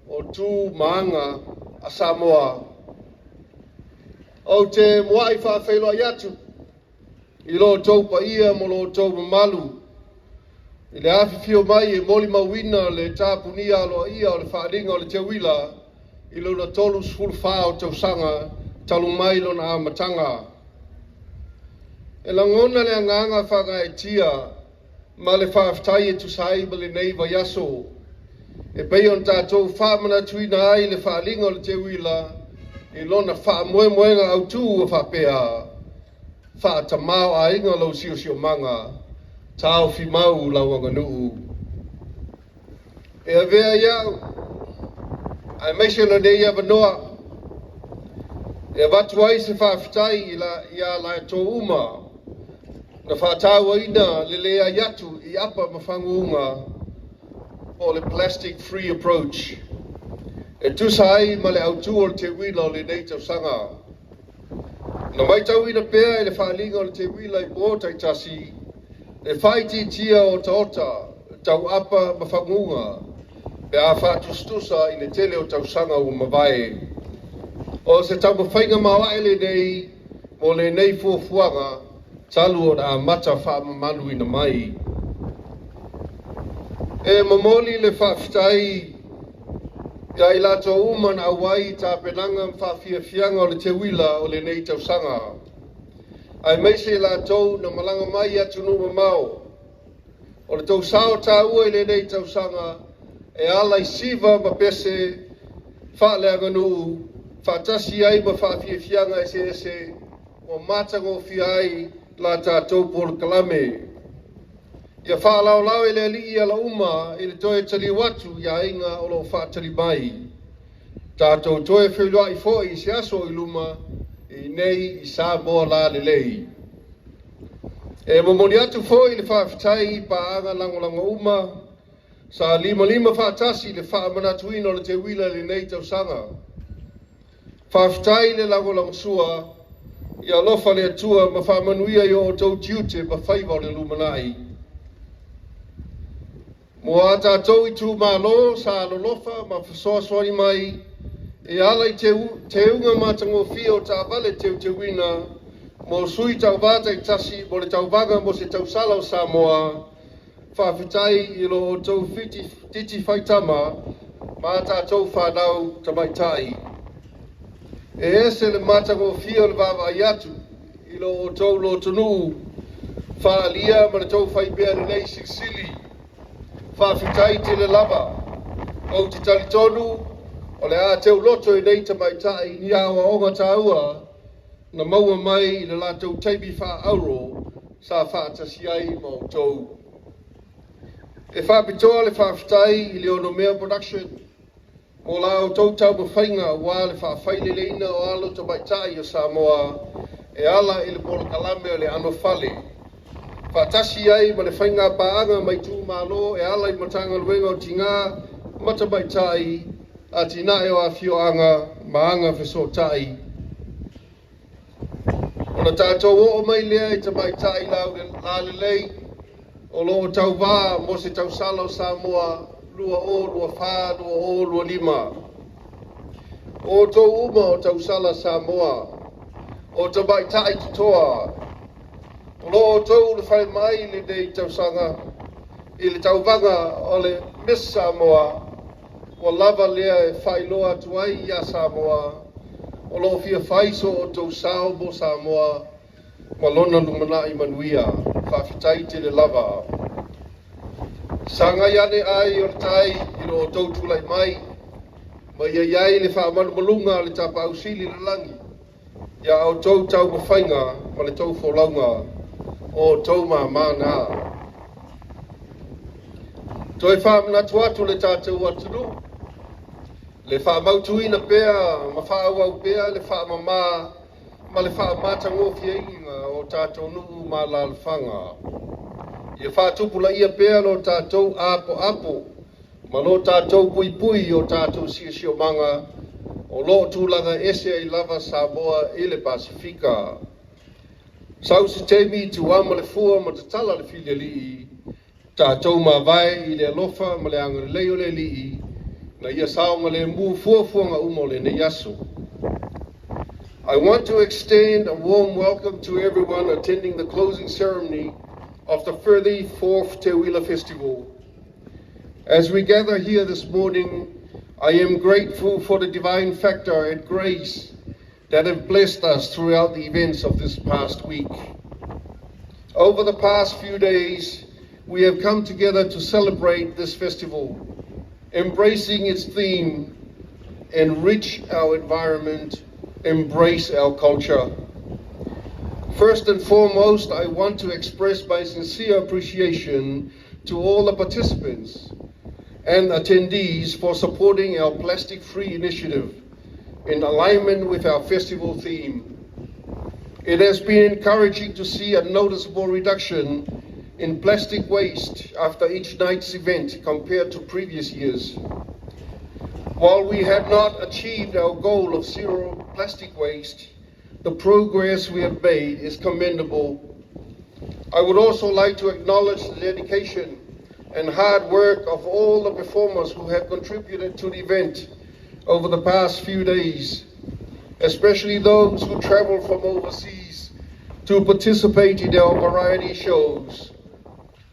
o tu ma aga a Samoa. Ou te muai faafeiloai atu i lo outou paia ma lo outou mamalu i le afifio mai e molimauina le tapunia aloaia o le faaaliga o le teuila i lona 34 o tausaga talu mai lona amataga. E lagona le agaga faagaeetia ma le faafetai e tusa ai ma lenei vaiaso e pei ona tatou faamanatuina ai le faaaliga o le teuila i lona faamoemoega autū ua faapea, Faatamaoaiga lou siosiomaga, taofi mau lau aganuu. E avea ai au, aemaise lenei avanoa, e avatu ai se faafetai iā latou uma na faatauaina le leai atu i apa ma faguga po o le plastic free approach e tusa ai ma le autū o le teuila o lenei tausaga. Na matauina pea i le faaaliga o le teuila i po taitasi le faaitiitia o otaota tau apa ma faguga pe a faatusatusa i le tele o tausaga ua mavae. O se taumafaiga maoae lenei mo lenei fuafuaga talu ona amata faamamaluina mai. E momoli le faafetai ia i latou uma na auai i tapenaga ma faafiafiaga o le teuila o lenei tausaga, aemaise i latou na malaga mai i atunuu mamao. O le tou sao taua i lenei tausaga e ala i siva ma pese faaleaganuu faatasi ai ma faafiafiaga eseese ua matagofie ai la tatou polokalame. Ia faalaolao e le Alii ala uma i le toe taliu atu i aiga o lo o faatali mai. Tatou toe feiloai foi i se aso i luma i inei i Samoa lalelei. E momoli atu foi le faafetai i paaga lagolago uma sa limalima faatasi i le faamanatuina o le teuila i lenei tausaga. Faafetai le lagolagosua, ia alofa le Atua ma faamanuia i o outou tiute ma faiva o le lumanai. Mo a tatou itumalo sa alolofa ma fesoasoani mai e ala i teuga matagofie o taavale teuteuina mo sui tauvā taitasi mo le tauvaga mo se tausala o Samoa, faafetai i lo outou titi faitama ma a tatou fanau tamaitai. E ese le matagofie o le vaavaai atu I lo outou lotonuu faaalia ma le tou faipea lelei silisili. Faafetai tele lava. Ou te talitonu o le a teuloto i nei tamaitai ni aoaoga tāua na maua mai i le latou taimi faaauro sa faatasi ai ma outou. E faapitoa le faafetai i le Onomea Production mo la outou taumafaiga aua le faafaileleina o alo tamaitai o Samoa e ala i le polokalame o le anofale. Faatasi ai ma le faiga paaga mai itumalo e ala i Matagaluega o Tinā ma Tamaitai, Atinae o Afioaga ma Agafesootai. Ona tatou oo mai lea i tamaitai lalelei o lo o tauvā mo se tausala o Samoa 2024-2025. O outou uma o tausala Samoa, o tamaitai totoa, o lo o outou ulufale mai i lenei tausaga i le tauvaga o le Miss Samoa, ua lava lea e faailoa atu ai ia Samoa, o lo o fia fai so outou sao mo Samoa ma lona lumanai manuia. Faafetai tele lava. Sagai ane ai o le tai i lo outou tulai mai, ma ia i ai le faamalumaluga a le Tapaau Sili i le lagi, ia outou taumafaiga ma le tou folauga, o outou māmā na. Toe faamanatu atu le tatou atunuu, le faamautuina pea ma faaauau pea le faamamā ma le faamatagofieina o tatou nuu ma alaalafaga. Ia faatupulaia pea lo tatou apoapo ma lo tatou puipui o tatou siosiomaga o lo o tulaga ese ai lava Samoa i le Pasefika. Sau se taimi tuama le fua ma tatala le filialii, tatou mavae i le alofa ma le agalelei o le Alii, na ia saogalemu fuafuaga uma o lenei aso. I want to extend a warm welcome to everyone attending the closing ceremony of the 34th Teuila Festival. As we gather here this morning, I am grateful for the divine factor and grace that have blessed us throughout the events of this past week. Over the past few days, we have come together to celebrate this festival, embracing its theme, enrich our environment, embrace our culture. First and foremost, I want to express my sincere appreciation to all the participants and attendees for supporting our plastic-free initiative in alignment with our festival theme. It has been encouraging to see a noticeable reduction in plastic waste after each night's event compared to previous years. While we have not achieved our goal of zero plastic waste, the progress we have made is commendable. I would also like to acknowledge the dedication and hard work of all the performers who have contributed to the event over the past few days, especially those who traveled from overseas to participate in our variety shows.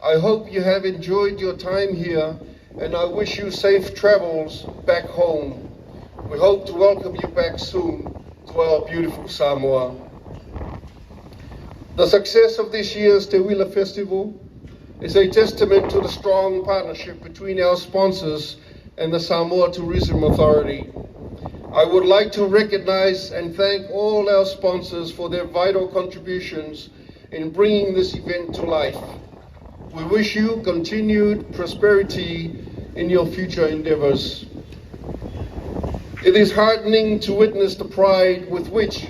I hope you have enjoyed your time here, and I wish you safe travels back home. We hope to welcome you back soon to our beautiful Samoa. The success of this year's Teuila Festival is a testament to the strong partnership between our sponsors and the Samoa Tourism Authority. I would like to recognize and thank all our sponsors for their vital contributions in bringing this event to life. We wish you continued prosperity in your future endeavors. It is heartening to witness the pride with which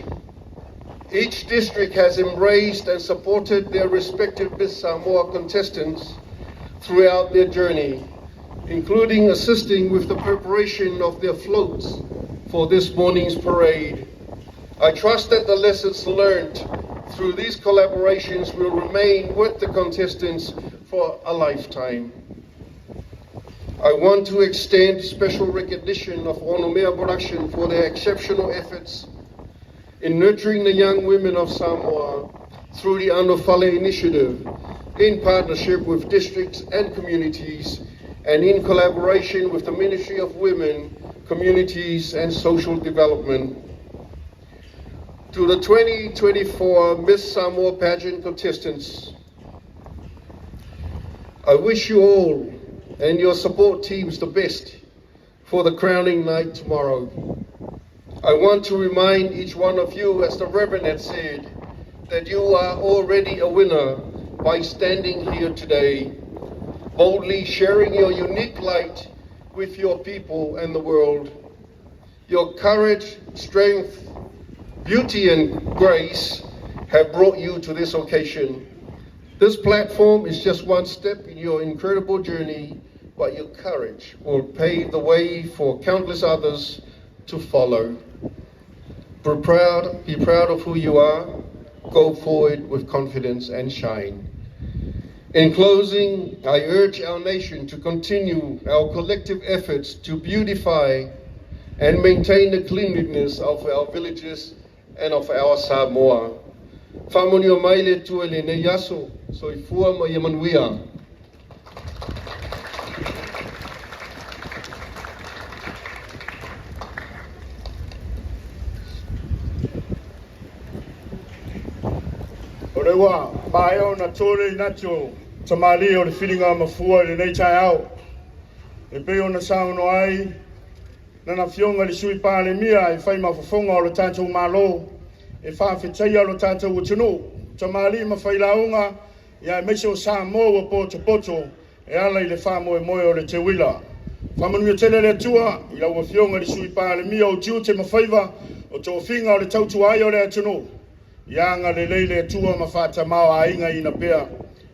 each district has embraced and supported their respective Miss Samoa contestants throughout their journey, including assisting with the preparation of their floats for this morning's parade. I trust that the lessons learned through these collaborations will remain with the contestants for a lifetime. I want to extend special recognition of Onomea Production for their exceptional efforts in nurturing the young women of Samoa through the Anofale Initiative, in partnership with districts and communities, and in collaboration with the Ministry of Women, Communities and Social Development. To the 2024 Miss Samoa pageant contestants, I wish you all and your support teams the best for the crowning night tomorrow. I want to remind each one of you, as the Reverend had said, that you are already a winner by standing here today, boldly sharing your unique light with your people and the world. Your courage, strength, beauty, and grace have brought you to this occasion. This platform is just one step in your incredible journey, but your courage will pave the way for countless others to follow. Be proud of who you are. Go forward with confidence and shine. In closing, I urge our nation to continue our collective efforts to beautify and maintain the cleanliness of our villages and of our Samoa. Faamanuia mai le Atua i lenei aso, soifua ma ia manuia. O lea ua maea ona to le inati o tamalii o le filiga mafua i lenei taeao. E pei ona saunoa ai lana afioga i le Sui Palemia e fai ma fofoga o le tatou Malo e faafetaia lo tatou atunuu, tamalii ma failauga, ia aemaise o Samoa ua potopoto e ala i le faamoemoe o le teuila. Faamanuia tele le Atua i lau Afioga i le Sui Palemia o tiute ma faiva o tofiga o le tautua ai o le atunuu. Ia agalelei le Atua ma faatamaoaigaina pea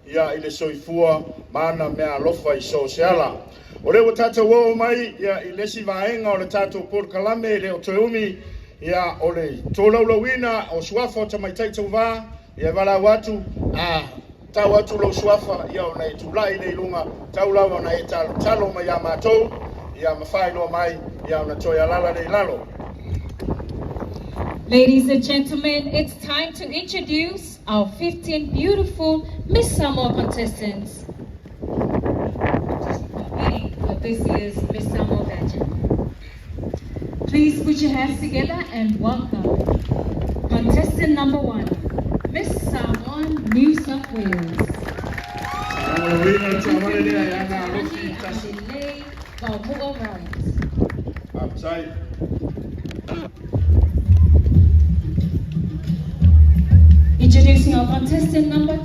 ia i le soifua ma ana meaalofa i so o se ala. O lea ua tatou oo mai ia i le isi vaega o le tatou polokalame e le o toe umi ia o le tolaulauina o suafa o tamaitai tauvā ia e valaau atu a tau atu lou suafa ia ona e tulai lea i luga tau lava ona e talotalo mai ia matou ia ma faailoa mai ia ona toe alaala lea i lalo. Ladies and gentlemen, it's time to introduce our 15 beautiful Miss Samoa contestants competing for this year's Miss Samoa pageant. Please put your hands together and welcome contestant number 1, Miss Samoa New South Wales. Lagolagoina le taavale lea e Ana Alofi Tasi. Amalelei Vaomua Wright. Faafetai. Introducing our contestant number 2,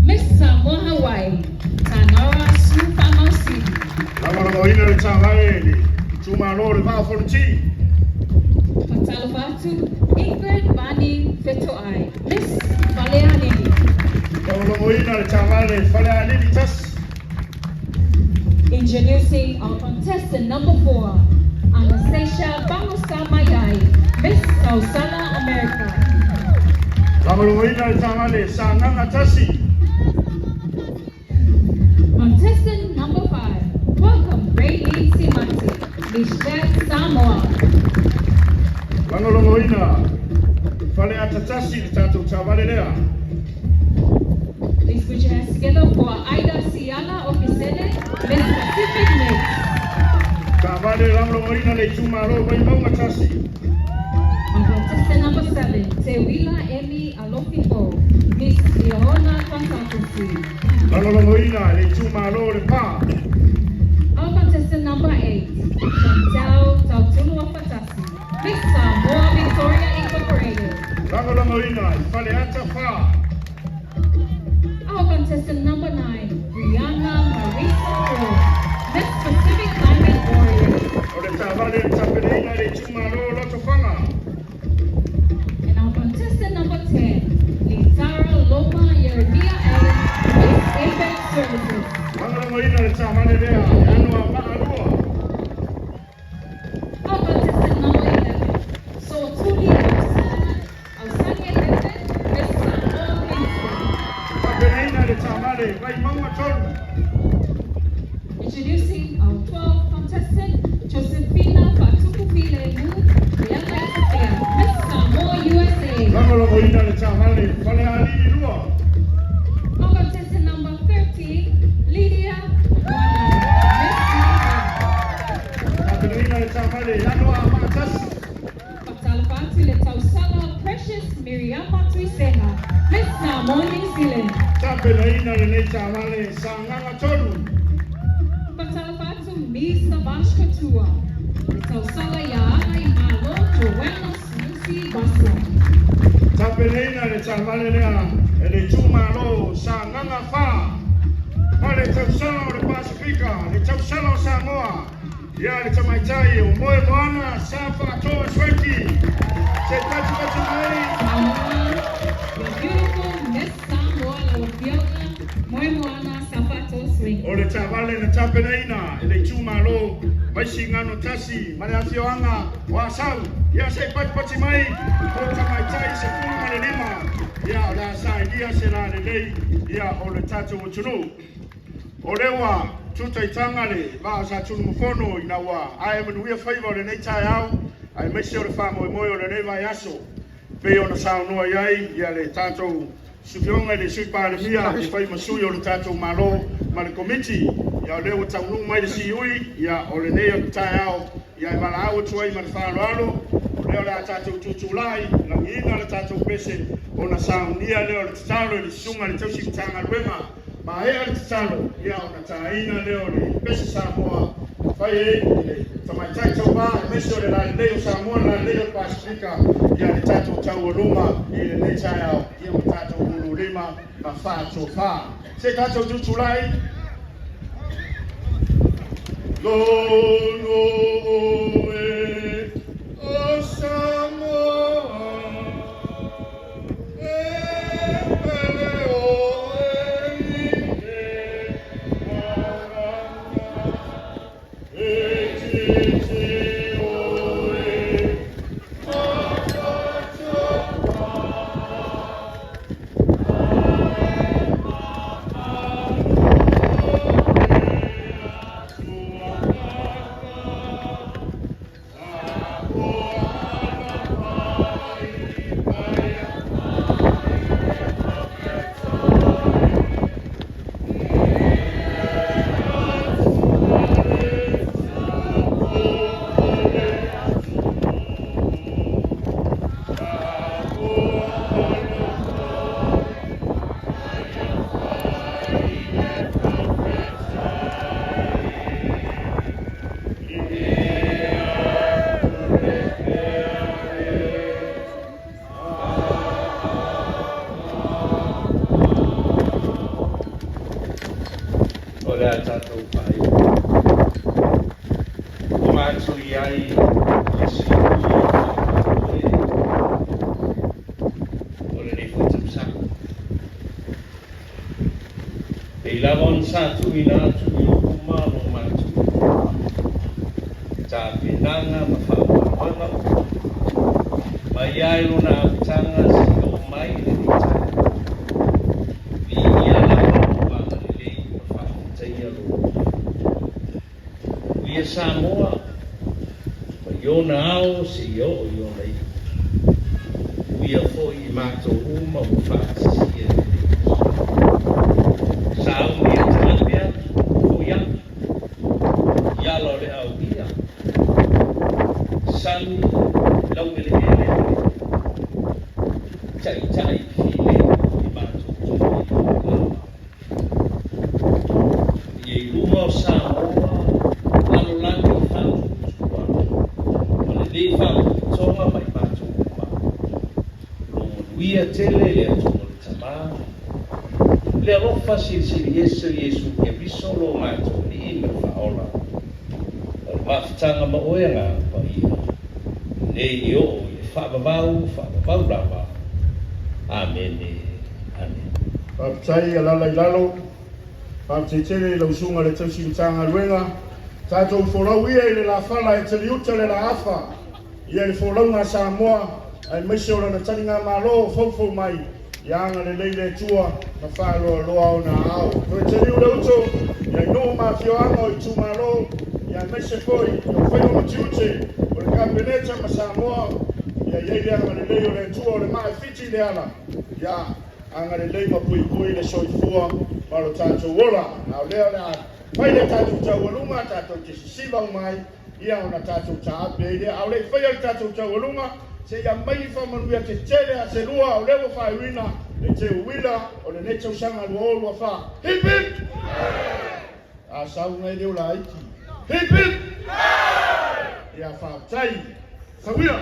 Miss Samoa Hawaii, Tanara Sufamausili. Lagolagoina le taavale le itumalo o le Vaa o Fonoti. Faatalofa atu, Ingrid Vani Fetoai, Miss Falealili. Lagolagoina le taavale Falealili 1. Introducing our contestant number 4, Anastasia Bangosamayai, Miss Sausala America. Lagolagoina le taavale Sagaga 1. Contestant number 5, welcome Raylene Simati, Miss Jack Samoa. Lagolagoina Faleata 1 le tatou taavale lea. Please put your hands together for Aida Siala Okesene, Miss Pacific Mix. Taavale lagolagoina le itumalo Vaimauga 1. On contestant number 7, Teuila Emi Alofipo, Miss Leona Consultancy. Lagolagoina le itumalo Lepa. Our contestant number 8, Chantal Tautunua Fatasi, Miss Samoa Victoria Incorporated. Lagolagoina i Faleata 4. Our contestant number 9, Brianna Marisa Ford, Miss Pacific Island Warriors. O le taavale tapenaina le itumalo Lotofaga. And our contestant number 10, Litara Loma Yeremia Allen, Miss Impact Services. Lagolagoina le taavale lea e Anoamaa 2. Our contestant number 11, Sotuli Ausani Eleven, Miss Samoa Ministry. Tapenaina le taavale Vaimauga 3. Introducing our 12th contestant, Josephina Fatukufilemu, Rihanna Sophia, Miss Samoa USA. Lagolagoina le taavale Falealili 2. Our contestant number 13, Lydia Wana, Miss Samoa. Tapenaina le taavale Anoamaa 1. Faatalofa atu le Tausala Precious Tapenaina lenei taavale Sagaga 3. Faatalofa atu Mr. Vasco Tua, le tausala ia Agaimalo Joanna Siusi Vasa. Tapenaina le taavale lea e le itumalo Sagaga 4 ma le tausala o le Pasefika, le tausala o Samoa, ia le tamaitai o Moe Moana Sa Faatoa Schwenkie. Se patipati mai. Samoa, your beautiful Miss Samoa lau Afioga Moemoana Safato Schwenkie. O le taavale na tapenaina e le itumalo Vaisigano 1 ma le afioaga o Asau. Ia se i patipati mai o tamaitai 15. Ia o le a sailia se lalelei ia o le tatou atunuu. O lea ua tutaitaga le vaa o Satunumafono ina ua ae manuia faiva o lenei taeao aemaise o le faamoemoe o lenei vaiaso. Pei ona saunoa i ai ia le tatou Afioga i le Sui Palemia e fai ma sui o le tatou Malo ma le Komiti. Ia o lea ua taunuu mai le siui ia o lenei taeao ia e valaau atu ai ma le faaaloalo. O lea o le a tatou tutulai lagiina le tatou pese ona saunia lea o le tatalo i le susuga i le tausi Matagaluega. Maea le tatalo ia ona taina lea o le pese Samoa fai ai le tamaitai tauvā aemaise o le lalelei o Samoa, le lalelei o le Pasefika ia le tatou taualuga i lenei taeao ia ma tatou lululima ma faatofā. Se tatou tutulai. Lono oe o Samoa e pele oe i le marama e titi oe ma O le a tatou faaiu. O matou i ai le siui e o lenei foi tausaga. Pei lava ona sa tuuina atu i ou luma lo matou tapenaga ma faamoemoega uma mai ai lona amataga seia oo mai i lenei taeao. Viia lava lou agalelei ma faafetaia lou Manuia Samoa mai ona ao seia oo i ona iu. Manuia foi i matou uma ua faatasi i lenei aso. Sauni e taape atu, foi atu, i ala o le auia, sami laueleele o le taitai filemu i matou tonu i lava. Ia i luma o Samoa, lalolagi faatuatua, ma lenei faalapotopotoga ma i matou uma. Lo manuia tele le Atua o le Tamā, le alofa silisili ese o Iesu Keriso lo matou Alii ma le Faaola, o le mafutaga ma oe Agaga Paia, nei e oo i le faavavau, faavavau lava. Amene. Amene. Faafetai alala i lalo. Faafetai tele i lau susuga i le tausi Matagaluega. Tatou folau ia i le lafala e taliuta le laafa ia i le folauga a Samoa aemaise o lana taligamalo o foufou mai ia agalelei le Atua ma faaloaloa ona aao. Toe taliu le uto ia i nuu ma afioaga o itumalo ia aemaise foi o faiva ma tiute o le Kapeneta ma Samoa ia i ai le agalelei o le Atua o le maa e fiti i le ala ia agalelei ma puipui le soifua ma lo tatou ola. A o lea o le a fai le tatou taualuga, tatou te sisiva uma ai ia ona tatou taape ai lea. A o le i faia le tatou taualuga, seia mai faamanuia tetele a se lua o lea ua faaiuina. Le teuila o lenei tausaga 2024. Hip hip! A sauga i le laiti. Hip hip! Ia faafetai. Sauia!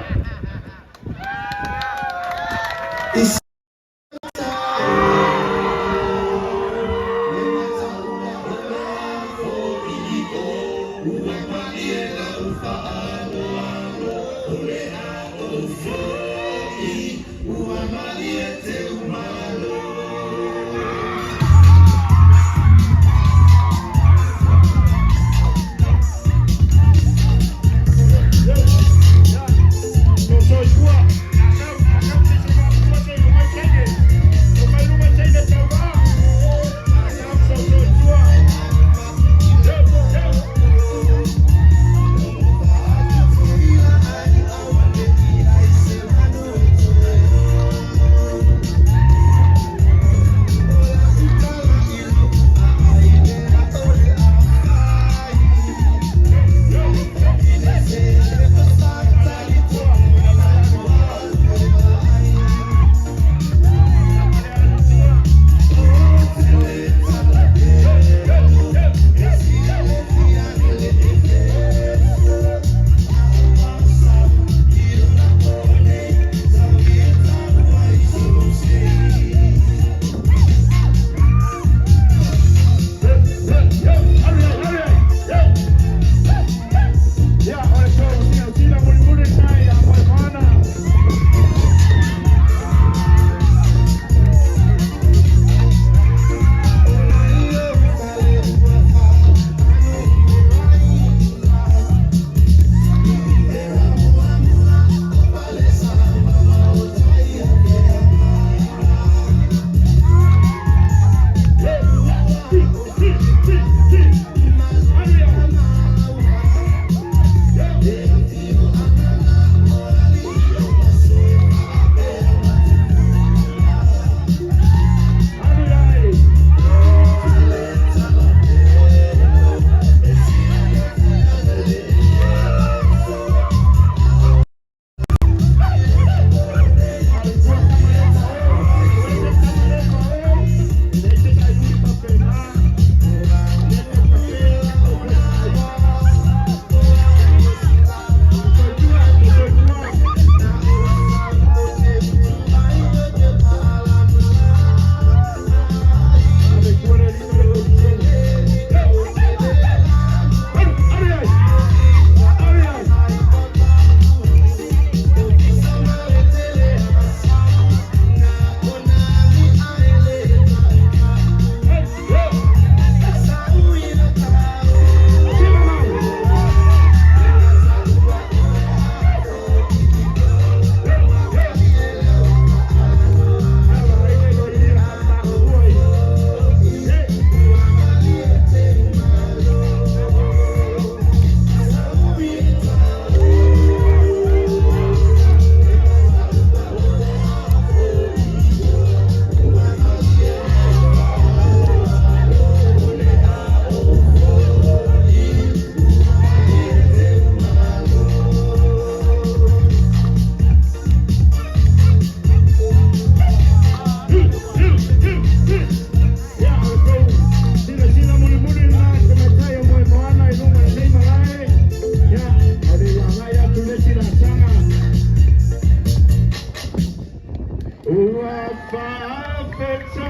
Ua faafetai,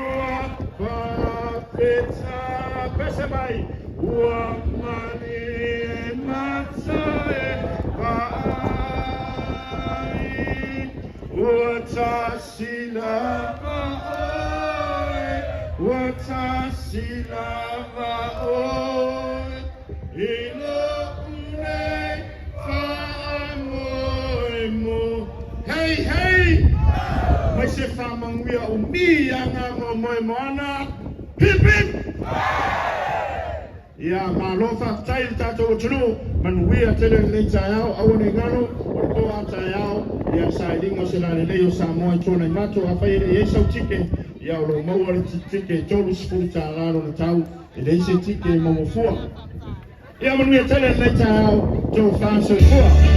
ua faafetai, pese mai, ua malie mata e vaai, ua tasi lava oe, ua tasi lava oe, i lo'u nei faamoemoe. Hei, hei! Mai se faamanuia umi ia ga moemoemoana. Hip hip! Ia malo faafetai i le tatou atunuu, manuia tele lenei taeao, aua ne i galo, o le po a taeao, ia le sailiga o se lalelei o Samoa i Tuanaimato, afai e le i i ai sau tike, ia o lo o maua le tike e $30 lona tau, e leai se tike e maua fua. Ia manuia tele lenei taeao, tofa soifua.